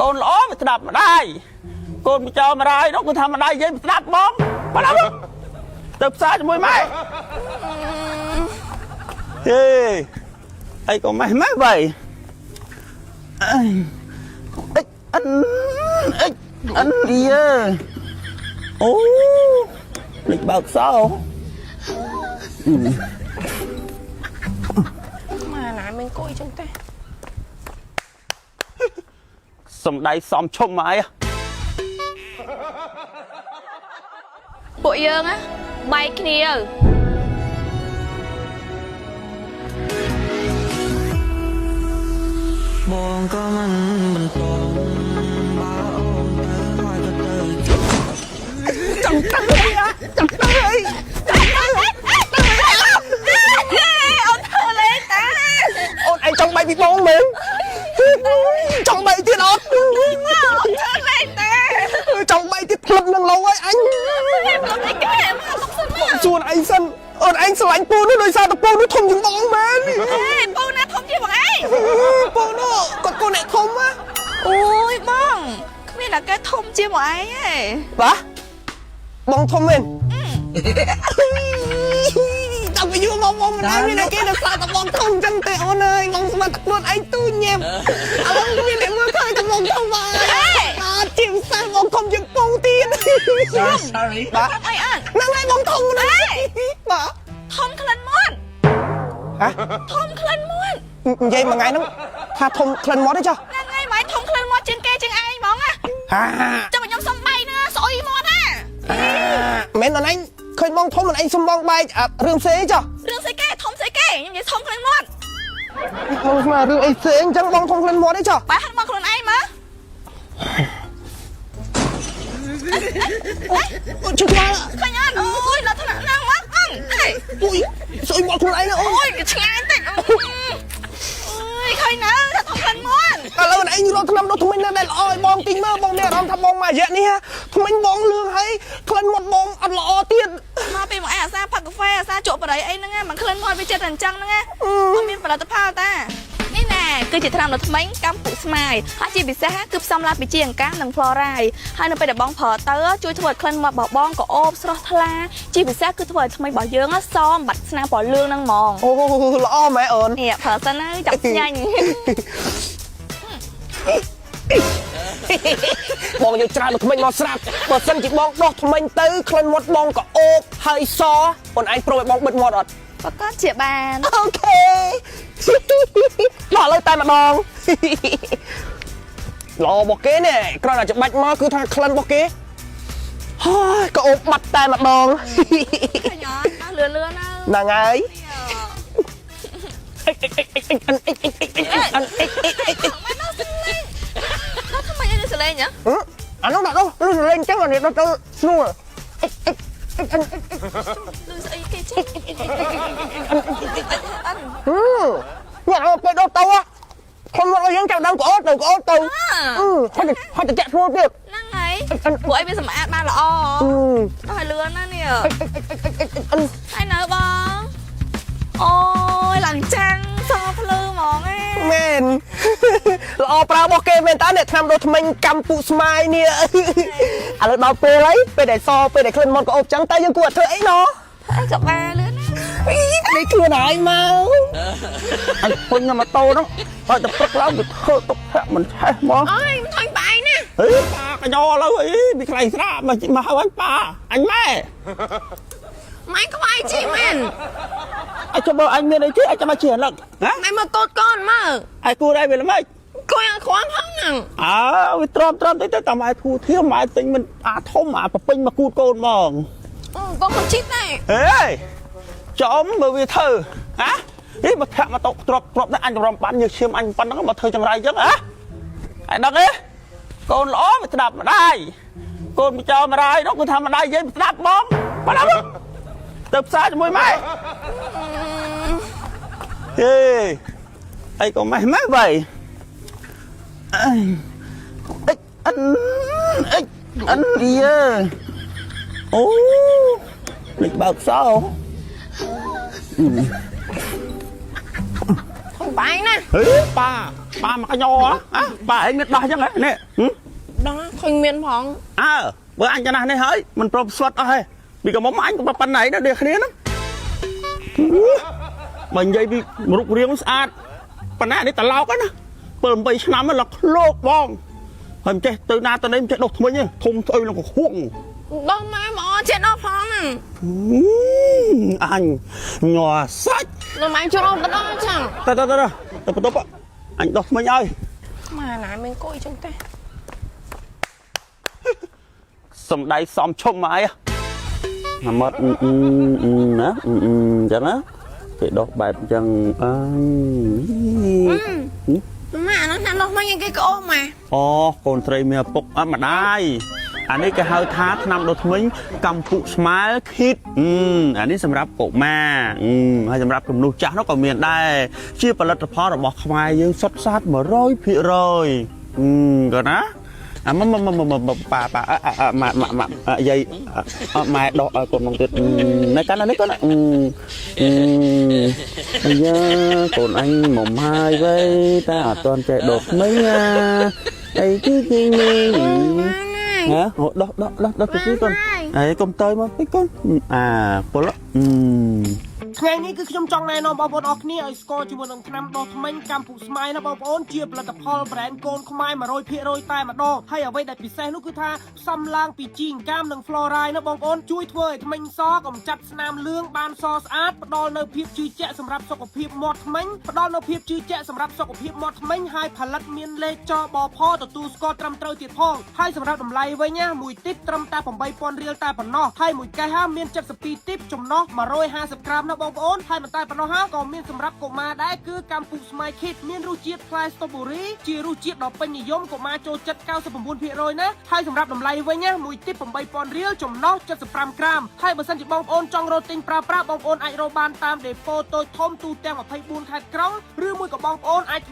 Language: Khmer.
កូនល្អវាស្ដាប់ម្ដាយកូនមិនចោលម្ដាយនោះគឺថាម្ដាយយើងស្ដាប់បងបាត់ហើយទៅផ្សារជាមួយម៉ែហេអីក៏ម៉េះម៉េះបីអេអិចអិនអិចអិនយេអូលេចបើកសោ ម៉ែណាមានគួយចឹងទេ សំដីសំឈុំមកអី ពួកយើងណាបែកគ្នា បងក៏មិនបន្តបើអូនទៅហើយក៏ទៅ ចង់ទៅអីចង់ទៅអីចង់ទៅ អូនធ្វើលេងតា អូនឯងចង់បែកពីបងមែនចង់បែកទៀតអត់ អូនធ្វើលេងតា ចង់បែកទៀតផ្លឹបនឹងឡូវហើយអញ មកអីគេមកទុកសិនមក សួនឯងសិនអូនឯងស្រឡាញ់ពូនោះដោយសារតែពូនោះធំជាងបងមែន អេពូណាធំជាងបងឯង ពូនោះគាត់កូនអ្នកធំណា អូយបងគ្មានតែគេធំជាងបងឯងទេ បាទបងធំមែនតាំងពីយូរមកបងមិនដែរមានតែគេនៅសារតែបងធំចឹងទេអូនអើយបងស្មានតែខ្លួនឯងទូញ៉ាំឥឡូវមានអ្នកមើលឃើញតែបងធំហើយអត់ជាពិសេសបងធំជាងពូទៀត Sorry បាទ អីអត់ ហ្នឹងហើយបងធំណាស់បាទ ធំក្លិនមាត់ ហ៎ ធំក្លិនមាត់ និយាយមួយថ្ងៃហ្នឹងថាធំក្លិនមាត់ទេចុះ ហ្នឹងហើយម៉ែធំក្លិនមាត់ជាងគេជាងឯងហ្មងណា ហា ចាំខ្ញុំសុំបែកណាស្អុយមាត់ណា មិនអូនឯងឃើញបងធំអូនឯងសុំបងបែកអារឿងផ្សេងចុះ រឿងស្អីគេធំស្អីគេខ្ញុំនិយាយធំក្លិនមាត់ បងស្មានរឿងអីផ្សេងអញ្ចឹងបងធំក្លិនមាត់ទេចុះ បែកហាត់មកខ្លួនឯងមើល អូជិះក្បាល ឃើញអត់អូយដល់ថ្នាក់ហ្នឹងមកអងហេ អូយស្អុយមាត់ខ្លួនឯងណាអូន អូយវាឆ្ងាញ់តិចអូយឃើញនៅថាធំក្លិនមាត់ ឥឡូវអូនឯងរកថ្នាំដុសធ្មេញណាដែលល្អឲ្យបងទិញមើលបងមានអារម្មណ៍ថាបងមករយៈនេះធ្មេញបងលឿងហើយក្លិនមាត់បងអត់ល្អទៀត មកពីមកឯងអាសាផឹកកាហ្វេអាសាជក់បរិយអីហ្នឹងមិនក្លិនមាត់វាចិត្តតែអញ្ចឹងហ្នឹងអត់មានផលិតផលតានេះណែគឺជាថ្នាំដុសធ្មេញកម្ពុស្មាយហើយជាពិសេសគឺផ្សំឡាពីជាអង្កាំនិងផ្លរ៉ាយហើយនៅពេលដែលបងប្រើទៅជួយធ្វើឲ្យក្លិនមាត់របស់បងក៏អូបស្រស់ថ្លាជាពិសេសគឺធ្វើឲ្យធ្មេញរបស់យើងសមបាត់ស្នាមពណ៌លឿងហ្នឹងហ្មង អូល្អម៉ែអូន នេះប្រើសិនហើយចាប់ញ៉ាញ់ បងយកច្រើនមកធ្មេញមកស្រាប់បើសិនជាបងដោះធ្មេញទៅក្លិនមាត់បងក៏អូបហើយសអូនឯងប្រូឲ្យបងបិទមាត់អត់ ប្រកាសជាបាន អូខេដល់ឥឡូវតែម្ដងល្អរបស់គេនេះគ្រាន់តែច្បាច់មកគឺថាក្លិនរបស់គេហើយក៏អូបបាត់តែម្ដង ឃើញអត់អស់លឿនលឿនណា ហ្នឹងហើយ មិនដល់សលេងដល់ធ្វើម៉េចឲ្យសលេងហ៎ អានោះដាក់ទៅលឺលេងចឹងអានេះដល់ទៅស្នួល លឺស្អីគេចេះអិន ញ៉ាំពេលដល់ទៅខ្ញុំមកឲ្យយើងចាប់ដើមក្អូនទៅក្អូនទៅហើយហើយទៅចាក់ស្នួលទៀត ហ្នឹងហើយព្រោះអីវាសម្អាតបានល្អដល់ឲ្យលឿនណានេះហើយនៅបងអូយឡើងចាំងសភ្លឺហ្មងឯង មែនល្អប្រើរបស់គេមែនតើអ្នកឆ្នាំដូរថ្មិញកម្ពុស្មាយនេះឥឡូវដល់ពេលហើយពេលដែលសពេលដែលក្លិនមាត់ក៏អូបចឹងតើយើងគួរធ្វើអីណោះ អីក៏បានលឿនណា នេះខ្លួនហើយមក អញពេញម៉ូតូហ្នឹងហើយតែព្រឹកឡើងវាធ្វើទុកធាក់មិនឆេះហ្មង អើយមិនថយបែកណា ហេប៉ាកញោឥឡូវអីវាខ្លែងស្រាមកមកហៅអញប៉ាអញម៉ែ ម៉ែក្បាយជីមែន អញចុះបើអញមានអីទេអញចាំមកជាលឹកណា ម៉ែមកកូនកូនមើល អញគួរដែរវាល្មិច គួយឲ្យខ្វាន់ផងហ្នឹង អើវាទ្រាំទ្រាំតិចទៅតាមម៉ែធូធៀមម៉ែទិញមិនអាធំអាប្រពេញមកគូតកូនហ្មង អូកូនខំជីដែរ ហេចំមើលវាធ្វើហ៎នេះមកធាក់មកតុកទ្របទ្របនេះអញតម្រាំបានញើសឈាមអញប៉ុណ្ណឹងមកធ្វើចង្រៃចឹងហ៎អញដឹងទេកូនល្អវាស្ដាប់ម្ដាយកូនមិនចោលម្ដាយនោះគឺថាម្ដាយយើងស្ដាប់បងបាត់ហើយទៅផ្សារជាមួយម៉ែហេអីក៏ម៉េះម៉េះបីអេអិចអិនអិចអិនយេអូលេចបើកសោ ថយបែកណា ហេប៉ា ប៉ាមកញ័រហ៎ប៉ាឯងមានដោះអញ្ចឹងហ៎នេះហឹម ដល់ឃើញមានផង អើបើអញចំណាស់នេះហើយមិនព្រមស្វិតអស់ហេពីកំមុំអញក៏ប៉ុណ្ណៃដែរដូចគ្នាហ្នឹងបើនិយាយពីរូបរាងស្អាតប៉ុណ្ណានេះត្រឡោកហ្នឹងណា7 8ឆ្នាំហ្នឹងលក្លោកបងហើយមិនចេះទៅណាទៅណីមិនចេះដុសធ្មេញទេធំស្អុយនឹងកខួង ដល់ម៉ែមកអត់ចេះដល់ផងហ្នឹង អញញ័រសាច់ ដល់ម៉ែជ្រុលទៅដល់ចឹង ទៅទៅទៅទៅបន្ទប់អញដោះធ្មេញឲ្យ ម៉ែណាមានគួយចឹងទេ សំដៃសំឈុំមកអីណាមាត់អឺអឺអឺណាអឺអឺអញ្ចឹងណាគេដោះបែបអញ្ចឹងអើយ ម៉ែអាហ្នឹងឆ្នាំដោះមិញគេក្អូសម៉ែ អូកូនស្រីមានឪពុកអត់ម្ដាយអានេះគេហៅថាថ្នាំដុសធ្មេញកម្ពុស្មាលឃីតអឺអានេះសម្រាប់កុមារអឺហើយសម្រាប់ជំនួសចាស់នោះក៏មានដែរជាផលិតផលរបស់ខ្មែរយើងសុទ្ធសាធ100%អឺក៏ណាអាមកមកមកមកប៉ាប៉ាអម៉ាក់ម៉ាក់ម៉ាក់យាយម៉ែដោះឲ្យកូនមកទៀតនៅកាន់នេះកូនអឺអាយ៉ាកូនអញមកហើយវៃតែអត់ទាន់ចេះដោះធ្មេញណាអីគឺគេនេះ ម៉ែណា ហ៎ដោះដោះដោះដោះទៅកូនអីកុំទៅមកពេកកូនអាពលអឺ ថ្ងៃនេះគឺខ្ញុំចង់ណែនាំបងប្អូនអរគ្នាឲ្យស្គាល់ជាមួយនឹងថ្នាំដុសធ្មេញកម្ពុជាស្មៃណាបងប្អូនជាផលិតផល brand កូនខ្មែរ100%តែម្ដងហើយអ្វីដែលពិសេសនោះគឺថាផ្សំឡើងពីជីអង្កាមនិង fluoride ណាបងប្អូនជួយធ្វើឲ្យធ្មេញសកម្ចាត់ស្នាមលឿងបានសស្អាតផ្ដល់នូវភាពជឿជាក់សម្រាប់សុខភាពមាត់ធ្មេញផ្ដល់នូវភាពជឿជាក់សម្រាប់សុខភាពមាត់ធ្មេញហើយផលិតមានលេខចបផទទួលស្គាល់ត្រឹមត្រូវទៀតផងហើយសម្រាប់តម្លៃវិញណាមួយទីបត្រឹមតែ8000រៀលតែប៉ុណ្ណោះហើយមួយកេះហាមាន72ទីបចំណុះ150ក្រាមណាបងប្អូនហើយមិនតែប៉ុណ្ណោះហាក៏មានសម្រាប់កុមារដែរគឺកម្ពុជាស្មៃឃីតមានរសជាតិផ្លែស្ទ្រូប៊ូរីជារសជាតិដ៏ពេញនិយមកុមារចូលចិត្ត99%ណាហើយសម្រាប់តម្លៃវិញណាមួយទីប8000រៀលចំណុះ75ក្រាមហើយបើសិនជាបងប្អូនចង់រកទិញប្រើប្រាស់បងប្អូនអាចរកបានតាមដេប៉ូតូចធំទូទាំង24ខេត្តក្រុងឬមួយក៏បងប្អូនអាចធ្វើ